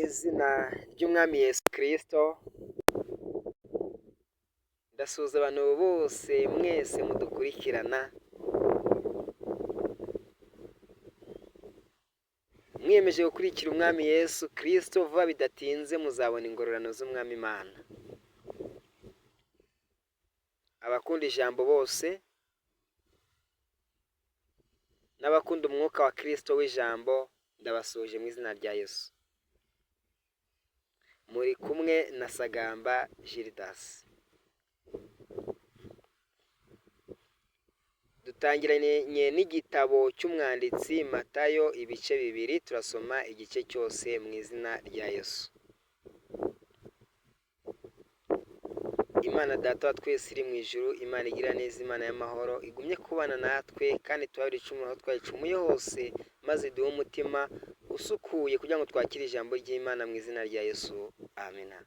Izina ry'Umwami Yesu Kristo, ndasuhuza abantu bose mwese mudukurikirana, mwiyemeje gukurikira Umwami Yesu Kristo vuba bidatinze muzabona ingororano z'Umwami Imana. Abakunda ijambo bose n'abakunda umwuka wa Kristo w'ijambo ndabasuhuje mu izina rya Yesu. Muri kumwe na Sagamba Gildas. Dutangiranye n'igitabo cy'umwanditsi Matayo ibice bibiri, turasoma igice cyose mu izina rya Yesu. Imana Data wa twese iri mu ijuru, Imana igira neza, Imana y'amahoro, igumye kubana natwe kandi tubabarire ibicumuro aho twayicumuye hose, maze iduhe umutima usukuye kugira ngo twakire ijambo ry'Imana mu izina rya Yesu. Amina.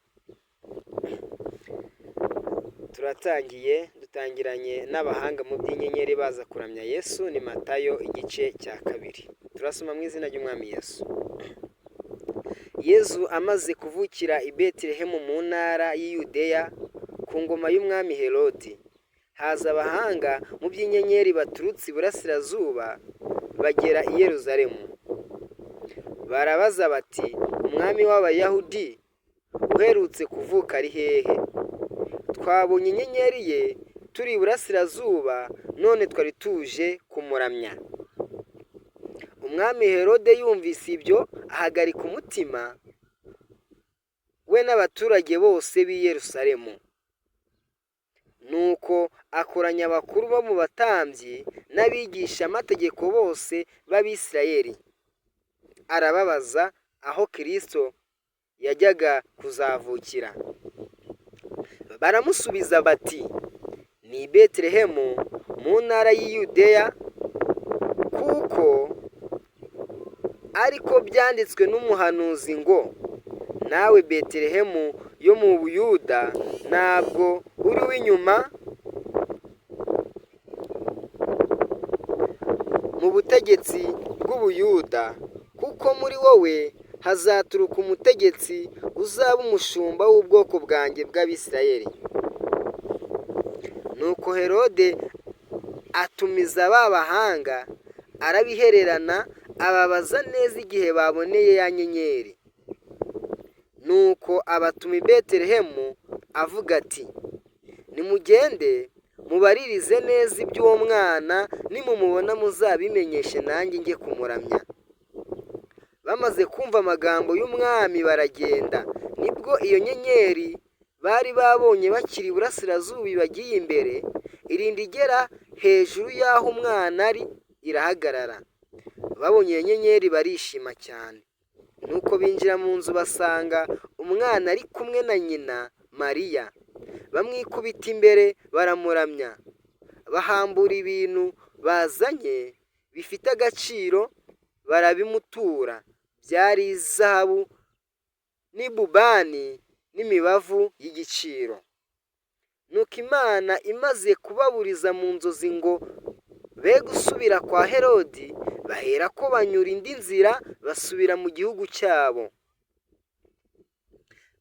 Turatangiye, dutangiranye n'abahanga mu by'inyenyeri baza kuramya Yesu, ni Matayo igice cya kabiri. Turasoma mu izina ry'Umwami Yesu. Yezu amaze kuvukira i Betelehemu mu ntara y'i Yudeya ku ngoma y'umwami Herodi, haza abahanga mu by'inyenyeri baturutse iburasirazuba bagera i Yeruzalemu. Barabaza bati umwami w'Abayahudi uherutse kuvuka ari hehe? Twabonye inyenyeri ye turi iburasirazuba none twari tuje kumuramya. Umwami Herode yumvise ibyo ahagarika umutima we n'abaturage bose b'i Yerusalemu. Nuko akoranya abakuru bo mu batambyi n'abigishamategeko bose b'Abisirayeli, arababaza aho Kristo yajyaga kuzavukira. Baramusubiza bati ni i Betelehemu mu ntara y'i Yudeya kuko ariko byanditswe n'umuhanuzi ngo nawe Betelehemu yo mu Buyuda ntabwo uri uw'inyuma mu butegetsi bw'Ubuyuda, kuko muri wowe hazaturuka umutegetsi uzaba umushumba w'ubwoko bwanjye bw'Abisirayeli. Nuko Herode atumiza ba bahanga arabihererana ababaza neza igihe baboneye ya nyenyeri. Nuko abatuma i Betelehemu avuga ati nimugende mubaririze neza iby'uwo mwana, nimumubona muzabimenyeshe nanjye njye kumuramya. Bamaze kumva amagambo y'umwami baragenda, nibwo iyo nyenyeri bari babonye bakiri iburasirazuba ibagiye imbere, irinda igera hejuru y'aho umwana ari irahagarara. Babonye iyo nyenyeri barishima cyane. Nuko binjira mu nzu basanga umwana ari kumwe na nyina Mariya, bamwikubita imbere baramuramya. Bahambura ibintu bazanye bifite agaciro barabimutura, byari izahabu n'ibubani n'imibavu y'igiciro. Nuko Imana imaze kubaburiza mu nzozi ngo be gusubira kwa Herodi, baherako banyura indi nzira basubira mu gihugu cyabo.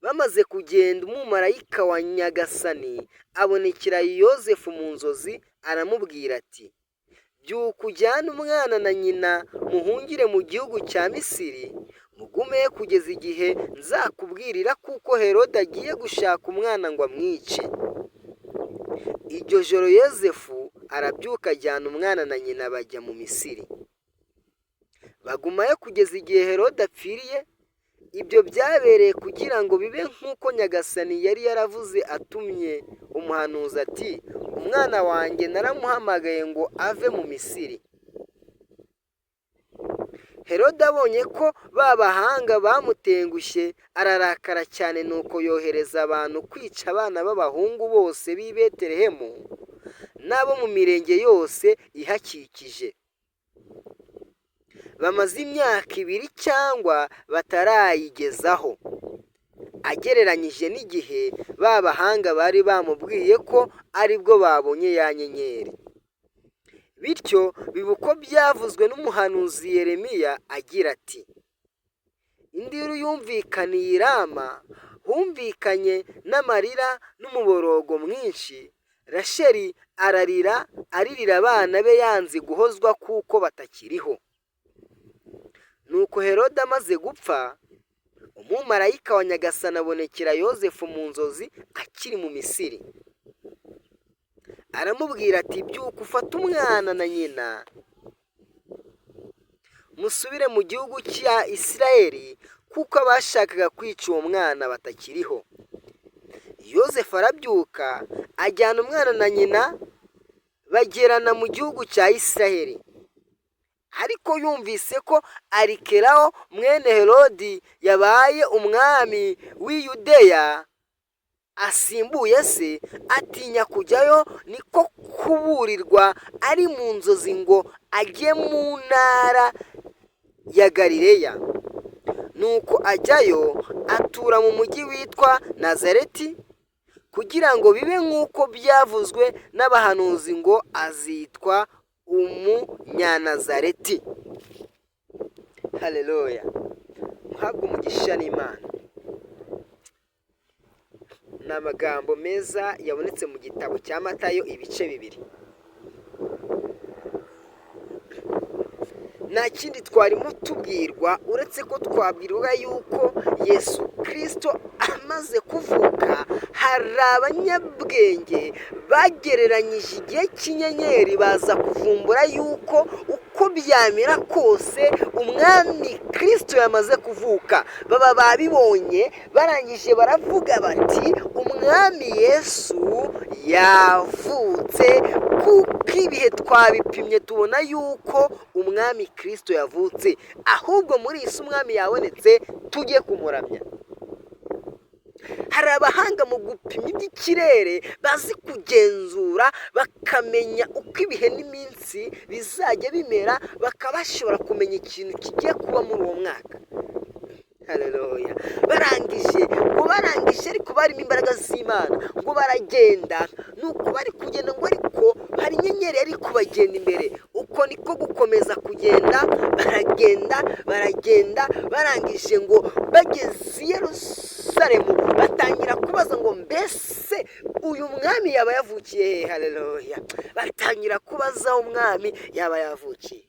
Bamaze kugenda umumarayika wa Nyagasani abonekera Yozefu mu nzozi aramubwira ati byuka ujyane umwana na nyina muhungire mu gihugu cya Misiri, mugumeyo kugeza igihe nzakubwirira kuko Herode agiye gushaka umwana ngo amwice. Iryo joro Yozefu arabyuka ajyana umwana na nyina bajya mu Misiri. Bagumayo kugeza igihe Herode apfiriye, ibyo byabereye kugira ngo bibe nk'uko Nyagasani yari yaravuze atumye umuhanuzi ati umwana wanjye naramuhamagaye ngo ave mu Misiri. Herode abonye ko ba bahanga bamutengushye ararakara cyane nuko yohereza abantu kwica abana b'abahungu bose b'i Betelehemu n'abo mu mirenge yose ihakikije. Bamaze imyaka ibiri cyangwa batarayigezaho, agereranyije n'igihe ba bahanga bari bamubwiye ko aribwo babonye ya nyenyeri. Bityo biba uko byavuzwe n'umuhanuzi Yeremiya agira ati Induru yumvikaniye i Rama, humvikanye n'amarira n'umuborogo mwinshi. Rasheli ararira, aririra abana be, yanze guhozwa kuko batakiriho. Nuko Herode amaze gupfa, umumarayika wa Nyagasani abonekera Yozefu mu nzozi akiri mu Misiri, aramubwira ati: "Byuka, ufate umwana na nyina, musubire mu gihugu cya Isirayeli, kuko abashakaga kwica uwo mwana batakiriho." Yozefu arabyuka, ajyana umwana na nyina, bagerana mu gihugu cya Isirayeli. Ariko yumvise ko Arikelawo mwene Herodi yabaye umwami w'i Yudeya asimbuye se, atinya kujyayo. Niko kuburirwa ari mu nzozi ngo ajye mu ntara ya Galileya. Nuko ajyayo, atura mu mujyi witwa Nazareti, kugira ngo bibe nk'uko byavuzwe n'abahanuzi ngo: "Azitwa Umunyanazareti." Haleluya, muhabwe umugisha n'Imana. Ni amagambo meza yabonetse mu gitabo cya Matayo ibice 2. Nta kindi twarimo tubwirwa uretse ko twabwirwa yuko Yesu Kirisito amaze kuvuka, hari abanyabwenge bagereranyije igihe cy'inyenyeri, baza kuvumbura yuko uko byamera kose umwami Kirisito yamaze kuvuka. Baba babibonye, barangije baravuga bati: "Umwami Yesu yavutse, kuko ibihe twabipimye tubona yuko umwami Kirisito yavutse. Ahubwo muri iyi si umwami yabonetse, tujye kumuramya." Hari abahanga mu gupima iby'ikirere, bazi kugenzura bakamenya uko ibihe n'iminsi bizajya bimera, bakaba bashobora kumenya ikintu kigiye kuba muri uwo mwaka. Haleluya. Barangije ngo barangije, ariko barimo imbaraga z'Imana, ngo baragenda. Nuko bari kugenda ngo, ariko hari inyenyeri yari kubagenda imbere. Uko niko gukomeza kugenda, baragenda, baragenda, barangije ngo bageze i Yerusalemu batangira kubaza ngo: "Mbese uyu mwami yaba yavukiye hehe?" Haleluya. Batangira kubaza aho umwami yaba yavukiye.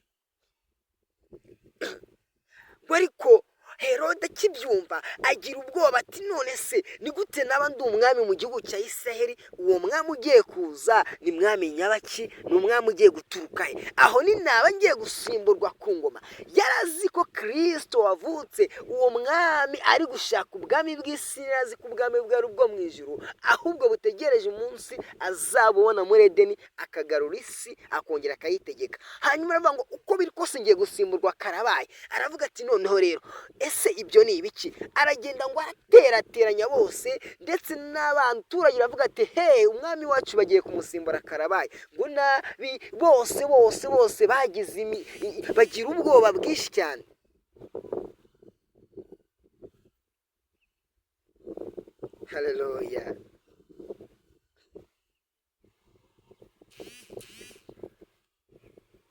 Ngo ariko Herode akibyumva agira ubwoba, ati: "None se ni gute naba ndi umwami mu gihugu cya Isiraheli? Uwo mwami ugiye kuza ni mwami nyabaki? Ni umwami ugiye guturuka he? Aho ni naba ngiye gusimburwa ku ngoma." Yari azi ko Kirisito wavutse, uwo mwami ari gushaka ubwami bw'isi, yari azi ko ubwami bwe ari ubwo mu ijuru, ahubwo butegereje umunsi azabubona muri Edeni, akagarura isi, akongera akayitegeka. Hanyuma aravuga ngo: "Uko biri kose ngiye gusimburwa, karabaye." Aravuga ati: "Noneho rero ese ibyo ni ibiki?" Aragenda ngo araterateranya bose, ndetse n'abaturage, baravuga ati: "He, umwami wacu bagiye kumusimbura, karabaye." Ngo nabi bose bose bose bagize bagira ubwoba bwinshi cyane. Haleluya.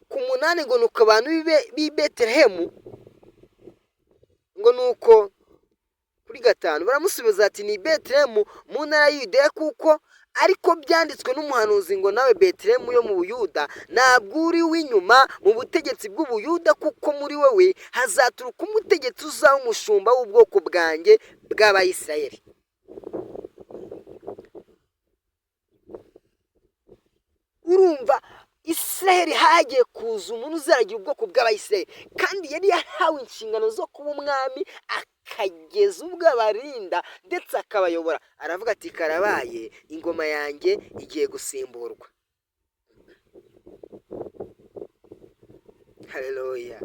Ku 8 ngo nuko abantu b'i Betelehemu, ngo nuko kuri 5 baramusubiza ati: "Ni Betelehemu mu ntara y'Yudeya, kuko ariko byanditswe n'umuhanuzi ngo: 'Nawe Betelehemu yo mu Buyuda, ntabwo uri uw'inyuma mu butegetsi bw'Ubuyuda, kuko muri wowe hazaturuka umutegetsi uzaba umushumba w'ubwoko bwanjye bw'Abayisiraheli.'" Urumva Isiraheli hagiye kuza umuntu uzaragira ubwoko bw'Abayisiraheli, kandi yari yahawe inshingano zo kuba umwami, akageza ubwo abarinda ndetse akabayobora. Aravuga ati: "Karabaye, ingoma yanjye igiye gusimburwa." Haleluya.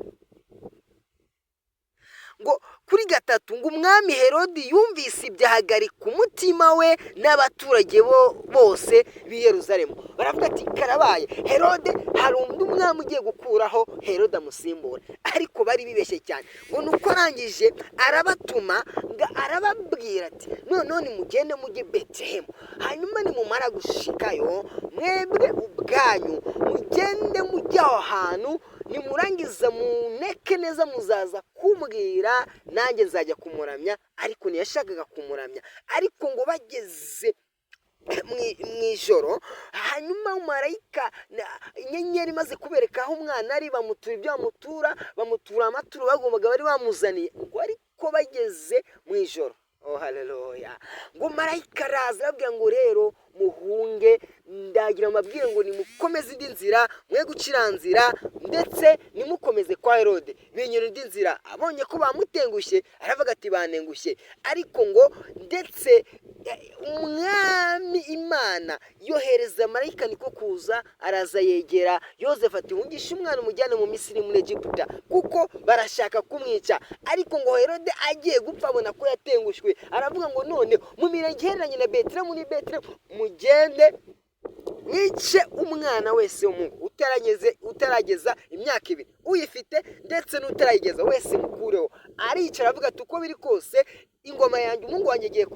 Ngo kuri 3 ngo umwami Herodi yumvise ibyo ahagarika umutima we n'abaturage bo bose b'i Yerusalemu. Baravuga ati: "Karabaye, Herode, hari undi mwami ugiye gukuraho Herode amusimbura." Ariko bari bibeshye cyane. Ngo nuko arangije arabatuma, ngo arababwira ati: "Noneho nimugende mujye Betelehemu, hanyuma nimumara gushikayo mwebwe ubwanyu mugende mujye aho hantu, nimurangiza muneke neza muzaza kumbwira nanjye." Nanjye nzajya kumuramya. Ariko ntiyashakaga kumuramya. Ariko ngo bageze mu ijoro, hanyuma marayika, inyenyeri imaze kubereka aho umwana ari, bamutura ibyo bamutura, bamutura amaturo bagombaga bari bamuzaniye. Ngo ariko bageze mu ijoro, oh haleluya, ngo marayika araza arababwira ngo rero muhunge, ndagira amabwire ngo nimukomeze indi nzira, mwe gucira nzira, ndetse nimukomeze kwa Herode. Binyura indi nzira. Abonye ko bamutengushye aravuga ati banengushye. Ariko ngo ndetse umwami Imana yohereza marayika niko kuza, araza yegera Yozefu ati hungisha umwana umujyane mu Misiri muri Egiputa kuko barashaka kumwica. Ariko ngo Herode agiye gupfa abona ko yatengushwe, aravuga ngo none mu mirenge ihereranye na Betelehemu ni Betelehemu mugende mwice umwana wese w'umuhungu utarageza imyaka 2, uyifite ndetse n'utarayigeza wese mukureho. Aricara avuga ati uko biri kose ingoma yanjye umuhungu wanjye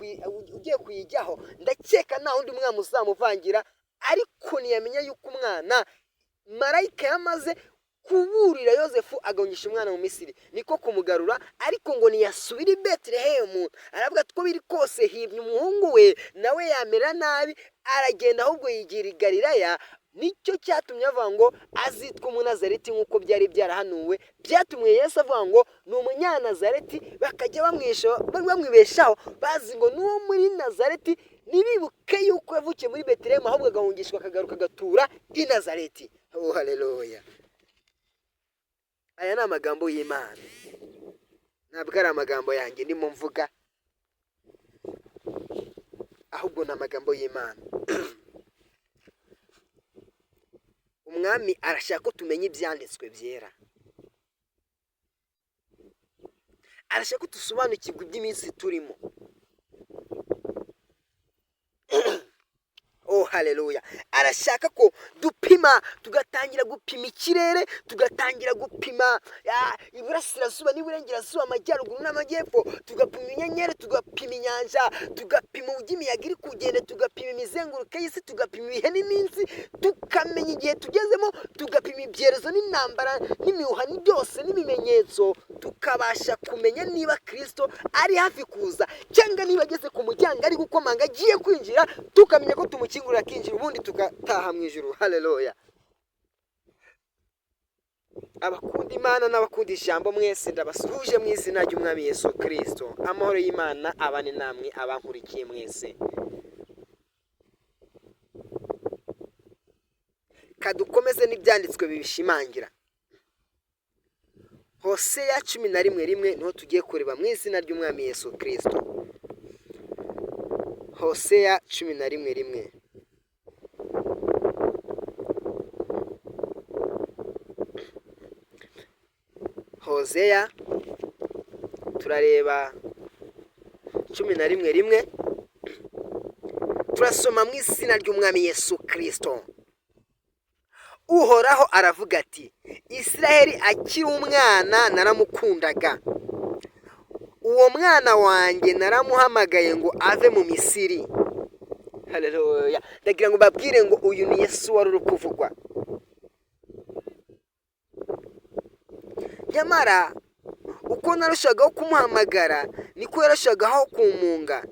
ugiye kuyijyaho, ndakeka nta wundi mwana uzamuvangira. Ariko ntiyamenya yuko umwana marayika yamaze kuburira Yozefu agahungisha umwana mu Misiri, niko kumugarura. Ariko ngo ntiyasubira i Betelehemu, aravuga ati uko biri kose himye umuhungu we nawe yamera nabi, aragenda ahubwo yigira i Galilaya. Nicyo cyatumye avuga ngo azitwa umunazareti nk'uko byari byarahanuwe. Byatumye Yesu avuga ngo ni umunyanazareti, bakajya bamwibeshaho bazi ngo n'uwo muri Nazareti, ntibibuke yuko yavukiye muri Betelehemu, ahubwo agahungishwa akagaruka agatura i Nazareti. Oh haleluya! Aya ni amagambo y'Imana, ntabwo ari amagambo yanjye ndimo mvuga, ahubwo ni amagambo y'Imana. Umwami arashaka ko tumenya ibyanditswe byera, arashaka ko dusobanukirwa iby'iminsi turimo. Oh haleluya! Arashaka ko dupima, tugatangira gupima ikirere, tugatangira gupima iburasirazuba n'iburengerazuba, amajyaruguru n'amajyepfo, tugapima inyenyeri, tugapima inyanja, tugapima uburyo imiyaga iri kugenda, tugapima imizenguruko y'isi, tugapima ibihe n'iminsi, tukamenya igihe tugezemo, tugapima ibyerezo n'intambara n'imihuha byose n'ibimenyetso, tukabasha kumenya niba Kristo ari hafi kuza cyangwa niba ageze ku muryango ari gukomanga agiye kwinjira, tukamenya ko tumukingurira akinjira, ubundi tugataha mu ijuru. Haleluya! Abakunda Imana n'abakunda ijambo mwese ndabasuhuje mu izina ry'Umwami Yesu Kristo. Amahoro y'Imana abane namwe abankurikiye mwese. Kadukomeze n'ibyanditswe bibishimangira. Hoseya 11:1 niho tugiye kureba mu izina ry'Umwami Yesu Kristo. Hoseya 11:1. Hoseya turareba 11:1, turasoma mu izina ry'Umwami Yesu Kristo. Uhoraho aravuga ati Israheli akiri umwana naramukundaga, uwo mwana wanjye naramuhamagaye ngo ave mu Misiri. Haleluya! Ndagira ngo babwire ngo uyu ni Yesu wari uri kuvugwa. Nyamara uko narushagaho kumuhamagara niko yarushagaho kumunga.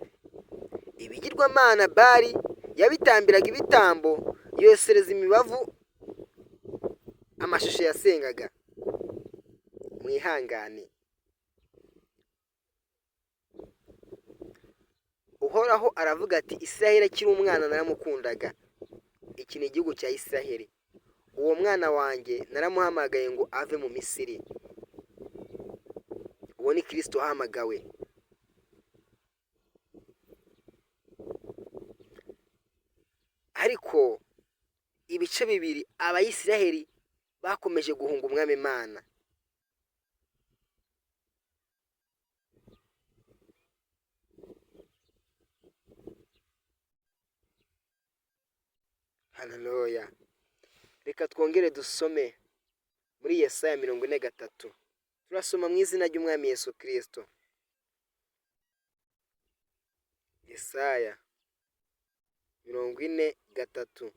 Ibigirwamana Bali yabitambiraga ibitambo, yosereza imibavu amashusho yasengaga. Mwihangane. Uhoraho aravuga ati Israheli akiri umwana naramukundaga. Iki ni igihugu cya Israheli. Uwo mwana wanjye naramuhamagaye ngo ave mu Misiri. Uwo ni Kristo ahamagawe. Ariko ibice bibiri Abayisiraheli bakomeje guhunga Umwami Imana. Haleluya! Reka twongere dusome muri Yesaya 43. Turasoma mu izina ry'Umwami Yesu Kristo. Yesaya 43.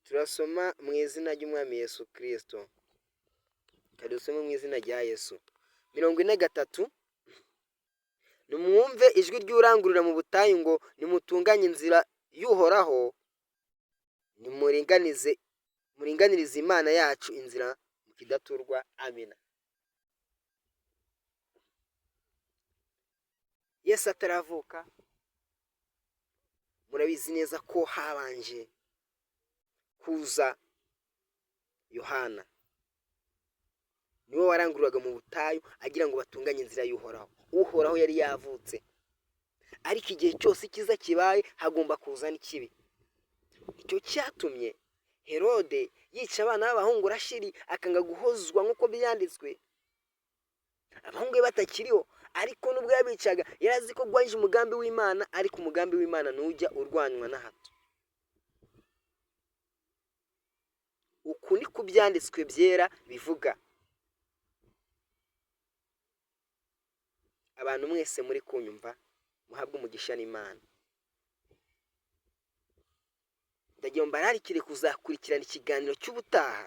Turasoma mu izina ry'Umwami Yesu Kristo. Kadusome mu izina rya Yesu. 43: "Nimwumve ijwi ry'urangurura mu butayu ngo: Nimutunganye inzira y'Uhoraho, nimuringanize, muringanirize Imana yacu inzira mu kidaturwa." Amina. Yesu ataravuka, murabizi neza ko habanje kuza Yohana, niwe warangururaga mu butayu agira ngo batunganye inzira y'Uhoraho. Uhoraho yari yavutse, ariko igihe cyose icyiza kibaye hagomba kuza n'ikibi. Icyo cyatumye Herode yica abana b'abahungu, Rashiri akanga guhozwa nk'uko byanditswe, abahungu be batakiriho. Ariko nubwo yabicaga, yari azi ko agwanyije umugambi w'Imana, ariko umugambi w'Imana ntujya urwanywa na hato. Uku ni ku byanditswe byera bivuga. Abantu mwese muri kunyumva, muhabwe umugisha n'Imana. Ndagira ngo mbararikire kuzakurikirana ikiganiro cy'ubutaha,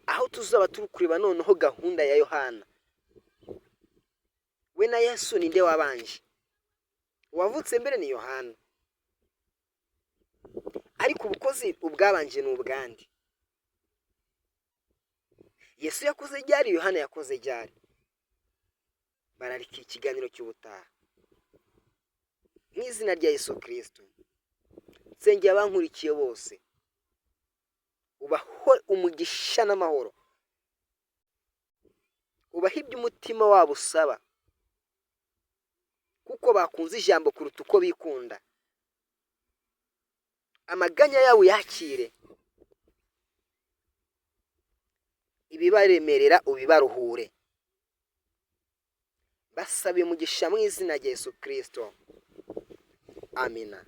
aho tuzaba turi kureba noneho gahunda ya Yohana. We na Yesu ninde wabanje? Uwavutse mbere ni Yohana, ariko ubukozi ubwabanje ni ubwande? Yesu yakoze ryari? Yohana yakoze ryari? Bararika ikiganiro cy'ubutaha mu izina rya Yesu Kristo. Nsengeye abankurikiye bose, ubaho umugisha n'amahoro, ubahe ibyo umutima wabo usaba, kuko bakunze ijambo kuruta uko bikunda. Amaganya yabo uyakire, ibibaremerera ubibaruhure. Basabiye umugisha mu izina rya Yesu Kristo. Amina.